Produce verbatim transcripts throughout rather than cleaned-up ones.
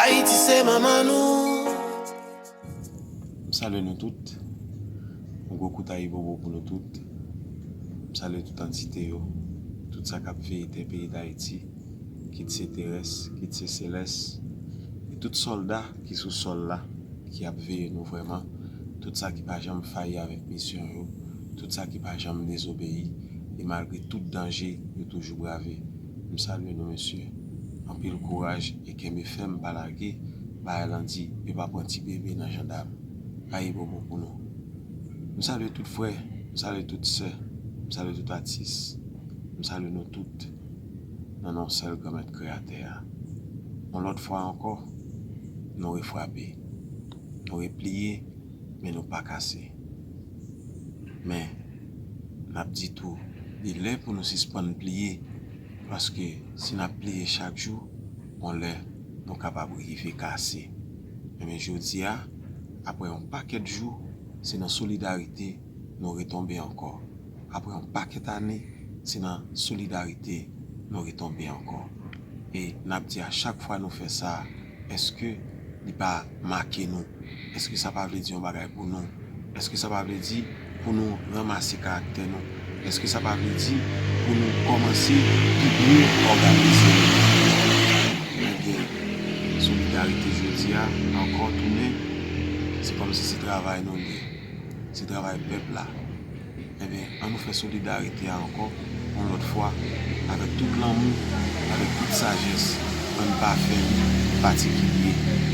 Ayiti se manman nou. M salye nou tout. Yon gwo kout ayibobo pou nou tout. M salye tout antite yo, tout sa k ap veye tè peyi Dayiti, kit se terès, kit se selès, e tout sòlda ki sou sòl la, ki ap veye nou vrèman, tout sa ki pa janm fayi avèk misyon yo, tout sa ki pa janm dezobeyi, e malgre tout danje, yo toujou brave. M salye nou, mesye. Anpil kouraj e kenbe fèm, pa lage. Bagay lan di, yo pa pran ti bebe nan jandam. Ayibobo pou nou. M salye tout frè, m salye tout sè, m salye tout atis. M salye nou tout nan non sèl Granmèt Kreyatè a. Yon lòt fwa ankò, nou refrape. Nou repliye, men nou pa kase. Men, n ap di tou, li lè pou nou sispann pliye, paske si n ap pliye chak jou, yon lè nou kapab rive kase. Enben, jodi a, apre yon pakèt jou, se nan solidarite nou retonbe ankò. Apre yon pakèt ane, se nan solidarite nou retonbe ankò. E n ap di a chak fwa nou fè sa, èske li pa make nou? Èske sa pa vle di yon bagay pou nou? Èske sa pa vle di pou nou ranmase karaktè nou? Èske sa pa vle di pou nou kòmanse pi byen òganize nou? Ebyen, solidarite jodi a ankò tounen, se kòmsi se travay nou li ye. Se travay pèp la. Ebyen, an nou fè solidarite a ankò, yon lòt fwa, avèk tout lanmou, avèk tout sajès, an n pa fè li patikilye,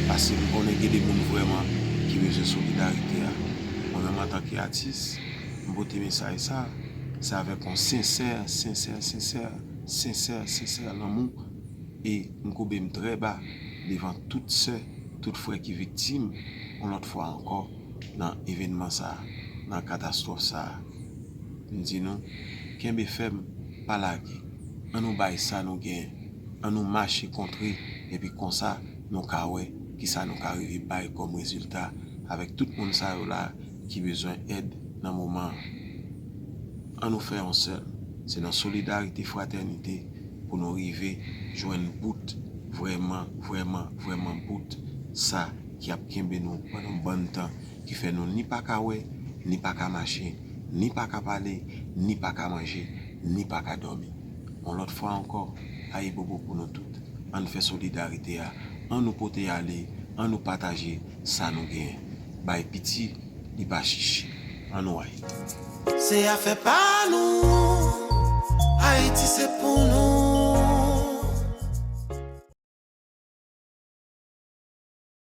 paske m konnen gen de moun vrèman ki bezwen solidarite a. Mwen menm, antanke atis, m pote mesaj sa, se avèk yon sensè, sensè, sensè, sensè, sensè lanmou, e m koube m trè ba devan tout sè, tout frè ki viktim, yon lòt fwa ankò, nan evènman sa a, nan katastwòf sa a. M di nou, kenbe fèm, pa lage. An nou bay sa nou genyen. An nou mache kontre, epi konsa, nou ka wè kisa nou ka rive bay kòm rezilta avèk tout moun sa yo la ki bezwen èd nan moman an. An nou fè yon sèl. Se nan solidarite, fratènite pou nou rive jwenn bout, vrèman, vrèman, vrèman bout sa ki ap kenbe nou pandan yon bann tan, ki fè nou ni pa ka wè, ni pa ka mache, ni pa ka pale, ni pa ka manje, ni pa ka dòmi. Yon lòt fwa ankò, ayibobo pou nou tout. An n fè solidarite a, an nou pote ale, an nou pataje sa nou genyen. Bay piti, li pa chichi. An nou ay. Se afè pa nou. Ayiti se pou nou.